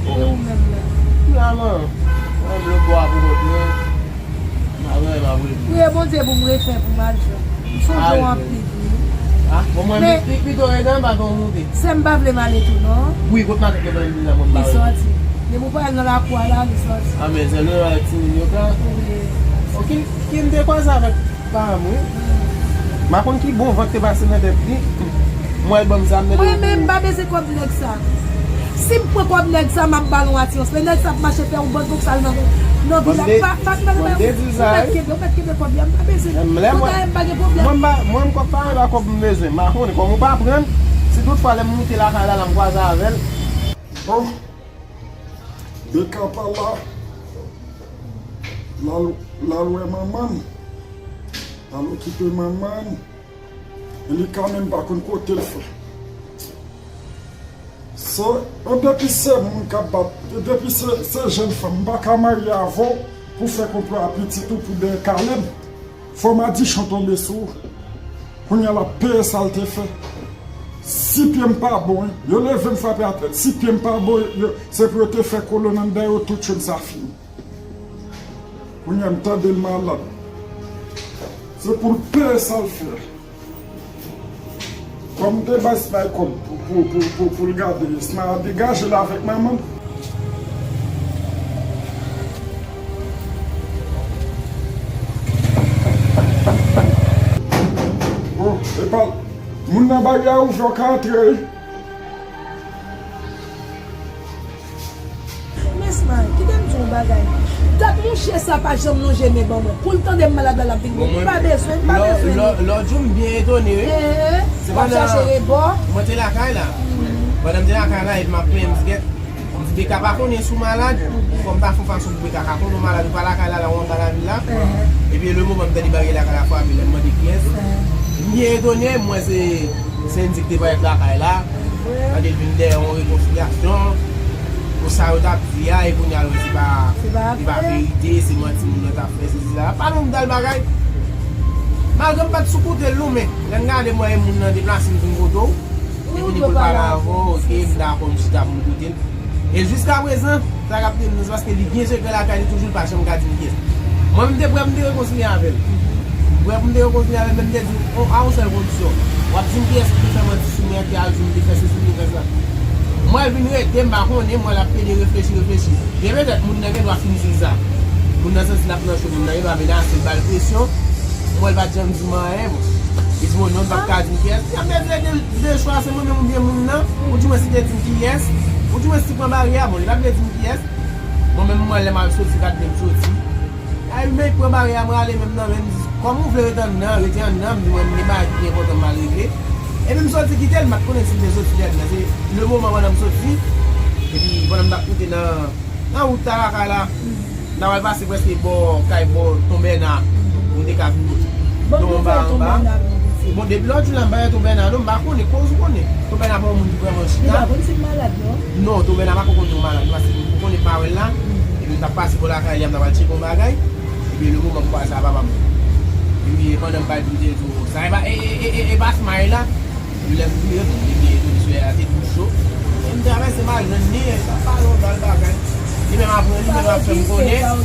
E ou menm la? M la, man. Mwen menm lòt bò a pou kont mwen. M pa renmen, m ap rele. Priye Bondye pou m refè, pou m al jwenn. M sonje w anpil, wi. Ah, bon, mwen, men pi, pi, pito rete anba ke w monte. Sè m pa vle m ale tou, non. Wi, kot matant yo ban m vin la, mwen m pa vle. Li sòti. Depi w pral nan lakou a la, li sòti. Ah, men, se lè avèk timoun yo ka. Wi. Ok, ki m te kwaze avèk paran m, wi. M pa konn ki bon van k te pase nan tèt li. Mwen, l ban m sa, m mete. Mwen menm, m pa bezwen kòb nèg sa. Si m pran kòb nèg sa, m ap ba l yon atirans. Men nèg sa ap mache fè yon bann bouk sal nan, nan vil la. Pa, pa, pa, pa, ou mèt kenbe, ou mèt kenbe kòb la, m pa bezwen. Kòb la, m pa gen pwoblèm. Mwen, m pa, mwen, m kòb pa, e pa kòb m bezwen. M pa konnen kòman ou pa pran l. Si toutfwa, lè m moute lakay la, la, m kwaze avè l. Oh, Beka pa la. L al, l al wè manman l. L al okipe manman l. E li kanmenm pa konn kote l fè. Se, e depi se moun k ap bat, e depi se, se jèn fanm, m pa ka marye avè w pou fè konplo a pitit ou pou dèyè Kalèb. Fò madichon tonbe sou ou. Kounye a l ap peye sa l te fè. Si pye m pa bon, yo leve m frape atè. Si pye m pa bon, yo, se pou yo te fè kolòn anndan yo tou tchwenn sa fini. Kounye a m tande l malad. Se pou l peye sa l fè. Kòm m te bay Smay kòb pou, pou, pou, pou, pou l gade, Smay a degaje l avèk manman l. Bon, epa, moun nan baryè a ouvè, w ka antre wi. Men Smay, kite m di w yon bagay. Dat mouche sa pa janm lonje men ban mwen. Pou l tande m malad la, l ap vin. Bon, mwen pa bezwen, m pa bezwen li. Lòt jou m byen etone wi. Se pandan, mwen te lakay la. Pandan m te lakay la, epi m ap plenyen bisikèt. M di Beka pa konnen si w malad. Fò m ta fè yon fason pou Beka ka konnen w malad, ou pa lakay la, la, ou anba lavil la. Epi le moman m tande baryè lakay la frape, lè m mande kiyès. M byen etone, m wè se Sendy ki te parèt lakay la. Tande l vin dèyè yon rekonsilyasyon. Pou sa yo t ap di a, e kounye a yo di se pa, se pa verite, se manti moun nan t ap fè, se sila. Pa nan m dal bagay. Malgre m pa t sou kote l non, men lè m gade m wè e moun nan deplase m vin kote w. Li vini pou l pale avè w, ok, m dakò, m chita pou m koute l. E jiskaprezan, sa k ap tire m nan, se paske li gen sekrè lakay li toujou, li pa janm ka di m kiyès. Mwen, m te prè pou m te rekonsilye avè l. M prè pou m te rekonsilye avè l, men m te di l, a yon sèl kondisyon. W ap di m kiyès ki te fè manti sou mwen, ki al di m te fè sesi, te fè sa. Mwen, l vin rete, m pa konnen, mwen, l ap plede reflechi, reflechi. Gen petèt, moun nan gen dwa fini sou sa. Moun nan santi l ap nan cho, moun nan gen dwa menase l, ba l presyon. Mwen, l pa t janm di m anyen, bon. Li di m, o non, l p ap ka di m kiyès. Li ap vle di l gen de chwa, se mwen menm oubyen moun nan. Ou di mwen si te di m kiyès. Ou di mwen si pran baryè a, bon, li pa vle di m kiyès. Mwen menm, mwen, lè m al soti, gad lè m soti. Ay, men pran baryè a, mwen ale menm nan men, m di, kòman w vle rete anndan, rete anndan, m di, mwen, m gen bagay ki pi enpòtan m al regle. Epi m soti kite l, m pa t konnen si m te soti lè nan, se le moman pandan m soti. Epi pandan m t ap moute nan, nan wout la, lakay la, m t ap al pase prèske bò, kay bò Ton Bèna, pou m te ka vin Bon, bon, anba, anba. Bon, depi lòt jou la, m pa wè Ton Bèna, non, m pa konnen, koz ou konnen. Ton Bèna pa yon moun ki vrèman chita. Li pa konn si m malad, non? Non, Ton Bèna pa konn si w malad, non, paske m konnen m pa wè l la. Epi m t ap pase bò lakay li a, m t ap al tcheke yon bagay. Epi le moman m kwaze a papa m. Epi pandan m bay pou l te di w, sa e pa, e, e, e, e, e pa smile la. Epi lè m vire, bon, li vire tou, misye a te tou cho. E m travèse, m al jwenn li, e, sa pale yon bal bagay. Li menm apre, li menm ap fè m konnen.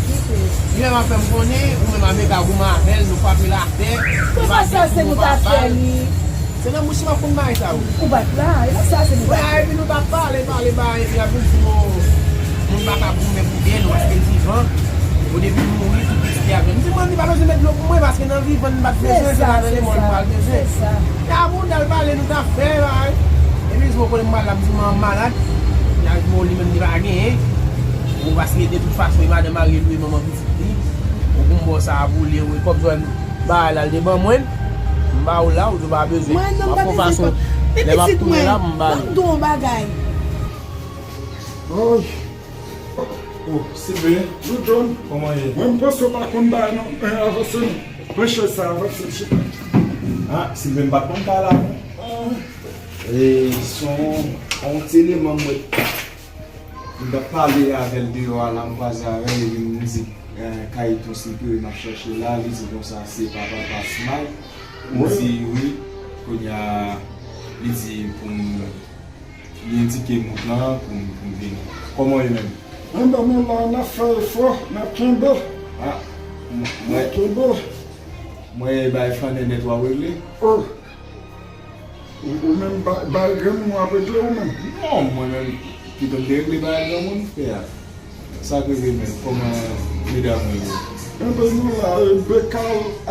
Li menm ap fè m konnen, ou menm avèk a goumen avè l, nou frape l atè. Se pa sa, se nou ta fè li. Se nan bouch li m ap konn bagay sa yo. Ou pa t la, e nan sa se nou ta fè. Epi nou t ap pale, pale, pale, epi l ap vin di m, o, moun pa ka goumen pou byen, nou, paske l vivan. O depi l mouri, tout pitit li ap jwenn. M di, mwen, li pa bezwen met dlo pou mwen, paske nan vivan, m pa t bezwen, se nan lemò m pral bezwen. E apre, w t al pale, nou t ap fè, bagay. Epi, m konnen m pral la, m di, mwen malad. L al di m, o, li menm, li pa genyen. Bon, paske de tout fason, e madanm marye l, wi, manman pitit li. Ou pou m ba w sa a pou li, wi, kòb zòn bagay la, l te ban mwen. M ba w la, ou di w pa bezwen. Mwen, non, m pa bezwen kòb. Men pitit mwen, ban m di w yon bagay. Oy. Oh, Silven. Wi, John. Kòman ye? Mwen, m panse w pa konn bagay non. Eh, avanse non. Pran chèz sa, avanse, chita. Ah, Silven, m pa t konn bagay la non. E, se yon, yon ti eleman mwen. M t ap pale avè l deyò a la, m kwaze avè l, epi m di, eh, kay Ton Silven m ap chache la, li di konsa se papa Pasmay. M di wi, kounye a, li di pou m, li endike m wout lan pou m, pou m vini. Kòman w ye menm? Anben, nou la, n ap fè efò, n ap kenbe. Ah, m-, mwen, n ap kenbe. Mwen, bay flannen nèt w ap regle. Oh. Ou, ou menm ba-, bay granmoun w ap regle ou menm? Non, mwen menm, pito m te regle bay granmoun, frè a. Sa k rive menm? Kòman medam ou yo? Enben, nou la, e, Beka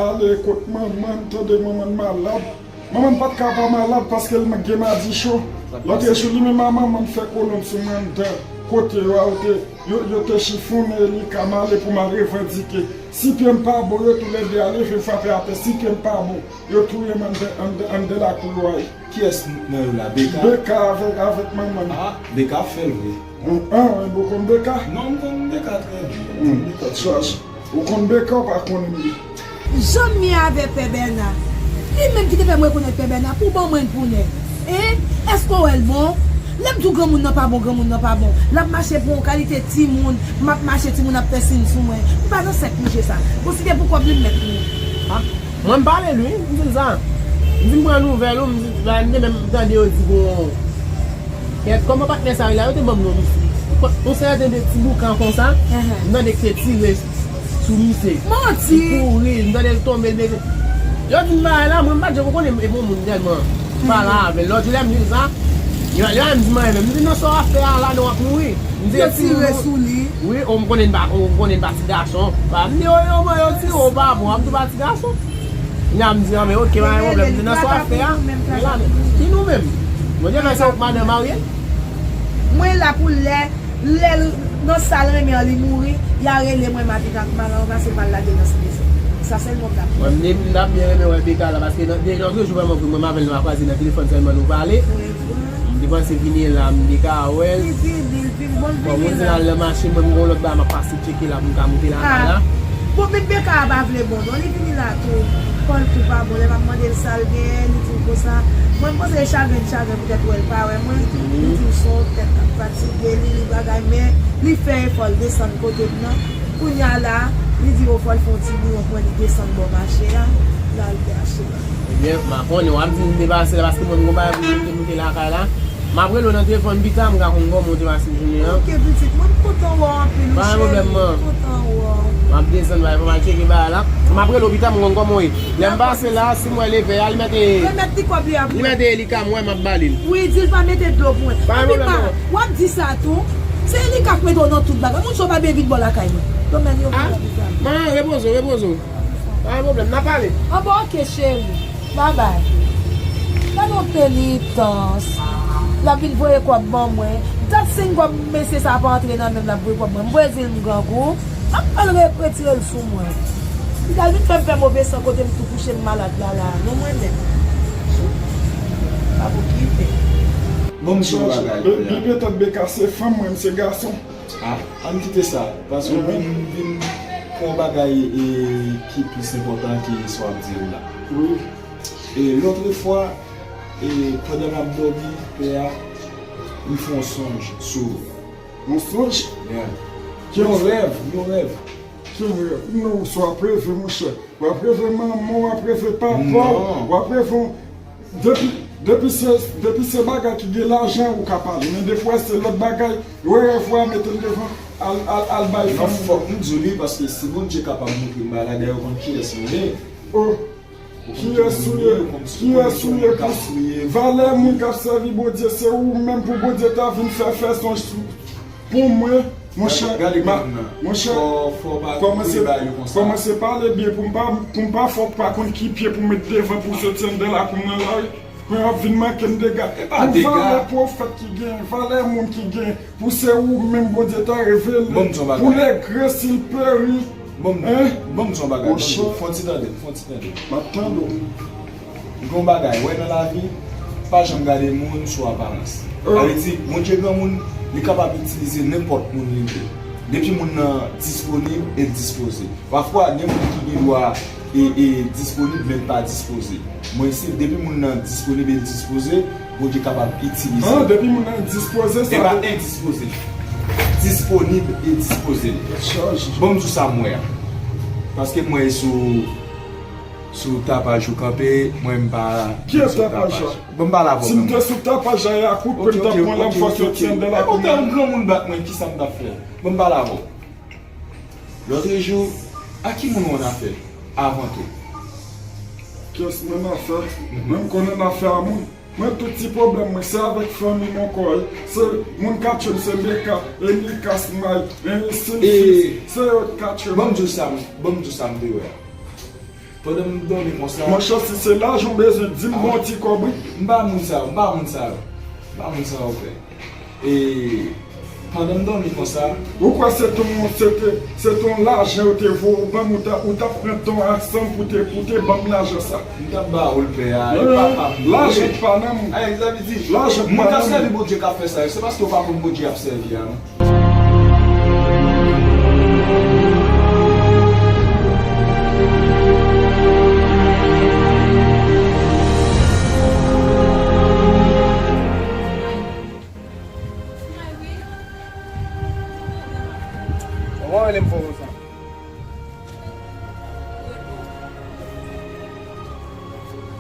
ale kot manman, tande manman malad. Manman pa t ka pa malad paske l gen madichon. Lòt jou, li menm a manman fè kolonn sou mwen anndan kote yo a, yo te, yo, yo te chifonnen li ka m ale pou m al revandike. Si pye m pa bon, yo toulède ale vin frape atè. Si pye m pa bon, yo touye m anndan, anndan, anndan lakou yo a. Kiyès nan yo la? Beka? Beka avèk, avèk manman l. Ah, Beka ap fè l vre. An, an, ou konn Beka? Non, m konn Beka trè byen. Hmm, tèt chaje. Ou konn Beka, ou pa konnen li? Jan m ye avè Pè Bèna. Li menm ki te fè m rekonèt Pè Bèna pou ban mwen l pou nèg. Hein? Èske w wè l bon? Lè m di w granmoun nan pa bon, granmoun nan pa bon. L ap mache pou yon kalite timoun, m ap mache, timoun ap fè siy sou mwen. M pa nan sèk mouche sa. Bon, si te pou kòb li, m mèt mouri. Ah, mwen m pale l wi, m di l sa. M di m pran nouvèl ou, m di, la, m te menm tande yo di gon Kèt, kòman patnè sa yo la, yo te ban m non misye. Yon sèten de ti boukan konsa, m tande k te tire sou misye. Manti! Li kouri, m tande l tonbe, l mete. Yo di m bagay la, mwen m pa t janm konnen, e bon moun tèlman m pale avè l. Lòt jou lè m di l sa, yo, yo menm di m anyen menm. M di non, sa w ap fè a la, non, w ap mouri. M di yo tire sou li. Wi, o, m konnen l pa, o, m konnen l pa ti gason. M di yo, yo, yo tire w pa bon, w ap di w pa ti gason. Kounye a m di, anben, oke, pa gen pwoblèm. M di, nan sa w ap fè a, men la, ki nou menm? Bondye fè se ou k madanm marye? Mwen la pou lè, lè l nan sa l renmen an, li mouri, y a rele mwen, m a vin ak malan, ranmase m al lage nan simetyè. Sa sèlman m t ap di. Mwen, m, m t ap byen renmen wè Beka la, paske nan, de, lòt jou, vrèman, vre, mwen avè l, nou a kwaze nan telefòn sèlman, nou pale. M te panse vini la, m te ka wè l. Li vini, li vini, bon, l vini la. Bon, mwen di l al nan machin, mwen, m gon lòt bagay, m ap pase tcheke la, pou m ka moute lakay la. Bon, men Beka a pa vle bon, non, li vini la tou. Kò l tou pa bon, lè m ap mande l sa l genyen, li di m konsa. Mwen, m panse se chagren, chagren, poutèt wè l pa wè mwen. Li di m se yon tèt k ap fatige li, li bagay, men li fè efò, l desann kote m nan. Kounye a la, li di, o, fò l fè yon ti bouyon pou mwen, li desann bò mache a, l al te achte bagay. Ebyen, m pa konnen, w ap di m te pase la, paske mwen, m gon bagay pou mwen, m te moute lakay la. M ap rele w nan telefòn pita, m ka konn kòman w te pase jounen an. Ok, pitit, mwen m kontan wè w anpil, wi, cheri. Pa gen pwoblèm, man. M kontan wè w. M ap desann, bay, fò m al tcheke bagay la. M ap rele w pita, m konn kòman w ye. Lè m pase la, si m wè leve a, li mete, li mete Elika, m wè m ap ba li l. Wi, di l pa mete dlo pou mwen. Pa gen pwoblèm, non. W ap di sa tou. Se Elika k mete w nan tout bagay. Moun sa w pa byen vin bò lakay mwen. Dòmi yo. Ah, manman, repoze w, repoze w. Pa gen pwoblèm, n a pale. An bon, ok, cheri. Babay. Gade yon penitans. L ap vin voye kòb ban mwen. Dat seng kòb mesye sa pa antre nan men m, l ap voye kòb mwen. M voye di l m grangou. M ap al re-, retire l sou mwen. Li t al vin fè m fè move san kote m tou kouche m malad la la. Non mwen menm. Pa pou kite. Bon, m sou bagay. Bebe tèt beka se fanm, mwen se gason. Ah, ann kite sa, paske m vin, m vin pran yon bagay, e, ki plis enpòtan ke sa w ap di yo la. Wi. E, lòt fwa, e, pandan m ap dòmi, pè a, m fè yon sonj sou ou. Yon sonj? Yeah. Yon rèv, yon rèv. Ki rèv? Non, sa w ap reve, monchè. W ap reve manman w, w ap reve papa w, w ap reve yon, depi, depi se, depi se bagay ki gen lajan ou ka pale, men defwa se lòt bagay, wè rèv ou a mete l devan, al, al, al bay fanmi. Fòk m di w li, paske si Bondye kapab montre m bagay la, dayè ou konn kiyès mwen ye. Oh, kiyès ou ye? Kiyès ou ye pou valè moun k ap sèvi Bondye, se ou menm pou Bondye ta vin fè, fè sonj sou. Pou mwen, monchè, gade, gade, monchè, kòmanse, kòmanse pale byen pou m pa, pou m pa fè w pa konn ki pye pou m met devan pou w soti anndan lakou m nan la, wi. Mwen ap vin manke m dega. Pou valè pwofèt ki gen, valè moun ki gen, pou se ou menm Bondye ta revele, pou le gre si l peri. Bon, bon, m di yon bagay, fon ti tande, fon ti tande. M ap tande w. Gon bagay, wè nan lavi, pa janm gade moun sou aparans. Sa vle di, Bondye granmoun, li kapab itilize nenpòt moun li vle. Depi moun nan disponib e dispoze. Pafwa, gen moun ki gen dwa e, e disponib, men pa dispoze. Mwen, si depi moun nan disponib e dispoze, Bondye kapab itilize. Ah, depi moun nan dispoze, sa vle di endispoze. Disponib e dispoze. Bon, m di w sa m wè a. Paske m wè sou sou tapaj ou kanpe, mwen m pa. Kiyès tapaj la? Bon, m pale avè w. Si m te sou tapaj la, y a koupe m t ap pran lòm fòs yo ti anndan la. Ou fè yon granmoun bat mwen, kisa m t ap fè? Bon, m pale avè w. Lòtrejou, a ki moun ou annafè avan tou? Kiyès mwen annafè? Mwen m konn annafè a moun. Mwen tout ti pwoblèm mwen se avèk fanmi m ankò. Se moun k ap tchwe m se Beka, Emikas, May, Silfis, se yo k ap tchwe m. Ban m di w sa, ban m di w sa m te wè a. Pandan m dòmi konsa. Monchè, si se lajan w bezwen, di m bon ti kòb, wi. M pa moun sa yo, m pa moun sa yo. M pa moun sa yo, frè. E pandan m dòmi konsa. Ou kwè se ton, se te, se ton lajan yo te voye w ban m, ou ta, ou t ap pran ton a san pou te, pou te ban m lajan sa? M t ap ba ou l, pè a, e papa m. Lajan pa nan m. Ay, sa vle di, lajan pa nan m. Moun k ap sèvi Bondye k ap fè sa yo, se paske w pa konn Bondye y ap sèvi a, non. Kòman w rele m fò konsa?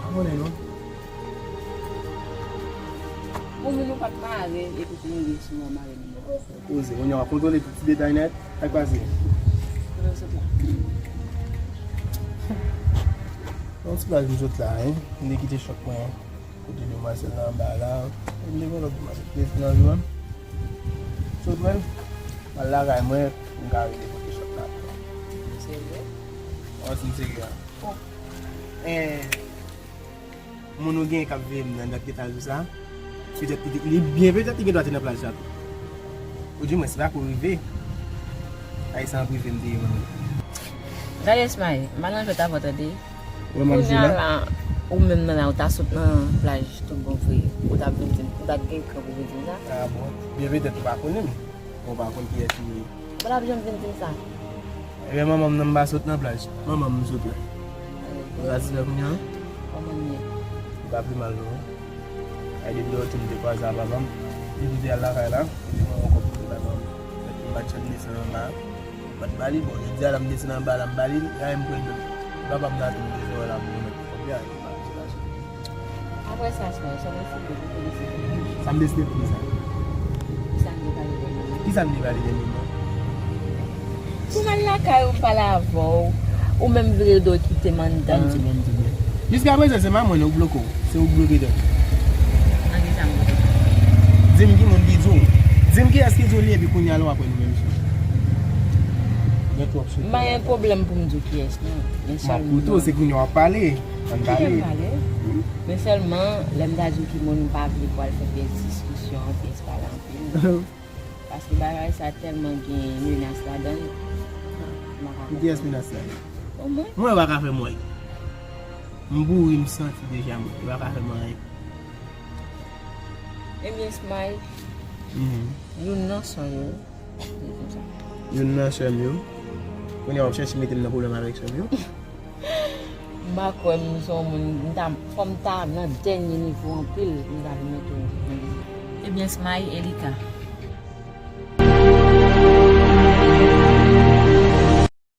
Pa konnen non. Pou moun ou pa t mare, epi pou moun sou mare. Poze, kounye a w ap kontwole tout ti detay nèt. Sa k pase? Kote w sot la? Nan ti plaj m sot la, wi. M te kite chòt mwen kote demwazèl la anba la. M te wè lòt demwazèl ki te vin nan jou a. Sot mwen, m al lakay mwen, m ka rele kote chòt la. Serye? Wi, si m serye a. Bon. Eh, Moun ou genyen k ap veye m nan dat etaj ou sa, petèt li, li byen petèt li gen dwa te nan plaj la tou. Oudimwen, si pa kou rive, ay sa an prive m te ye mwen menm. Gade Esmay, m al nan jwèt avè w tande. Kounye a la, ou menm nan la, ou ta sot nan plaj tout bon vre. Ou t ap vin di m, ou pa t gen kran pou vin di m sa. Ah bon, byen petèt ou pa konnen m. Ou pa konn kiyès li ye. Bon, l ap janm vin di m sa. Ebyen, manman m nan m pa sot nan plaj. Manman m, souple. Ou satisfè kounye a? Kòman l ye? Li pa pi mal, non. Ay, depi lè w ti m te kwaze a papa m, li di m te al lakay la, li te ban m yon kòb pou te bay manman m. Mèt m pa t janm desann anba. M pa t ba li, bon, jodi a la m desann anba la, m ba li, gade m kwè menm. Papa m ta tou m bezwen wè la pou remèt kòb li a, li pa se lajan. A, Wè sa, Smay, sa w deside pou w deside. Sa m deside pou ki sa? Sa m te pale dènyèman. Ki sa m te pale dènyèman? Pou m al lakay ou, m pale avè w, ou menm vire do kite m anndan. Ban m di w, ban m di w, men. Jiska prezan, se pa mwen, non, k bloke w. Se ou k bloke tèt ou. Nan ki sa m bloke? Di m ki moun ki di w. Di m kiyès ki di w li, epi kounye a la w ap wè nou menm jan. Gen twòp sou. M pa gen pwoblèm pou m di w kiyès, non. Men sèlman. M ap koute w, se kounye a w ap pale. Ann pale. Kite m pale. Men sèlman, lè m ta di w ki moun, m pa vle pou al fè pyès diskisyon, pyès pale anpil. Paske bagay sa tèlman gen menas ladan l. M pa ka konprann. Kiyès menas la? Bon, mwen. Mwen, yo pa ka fè m anyen. M pouri, m santi deja, mwen. Yo pa ka fè m anyen. Ebyen, Smay, youn nan sè m yo, li konsa. Youn nan sè m yo? Kounye a w ap chèche mete m nan pwoblèm avèk sè m yo? M pa kwè m se yon moun, m ta, fò m ta nan dènye nivo anpil, m ta vin mete w nan dènye nivo. Ebyen, Smay, Elika,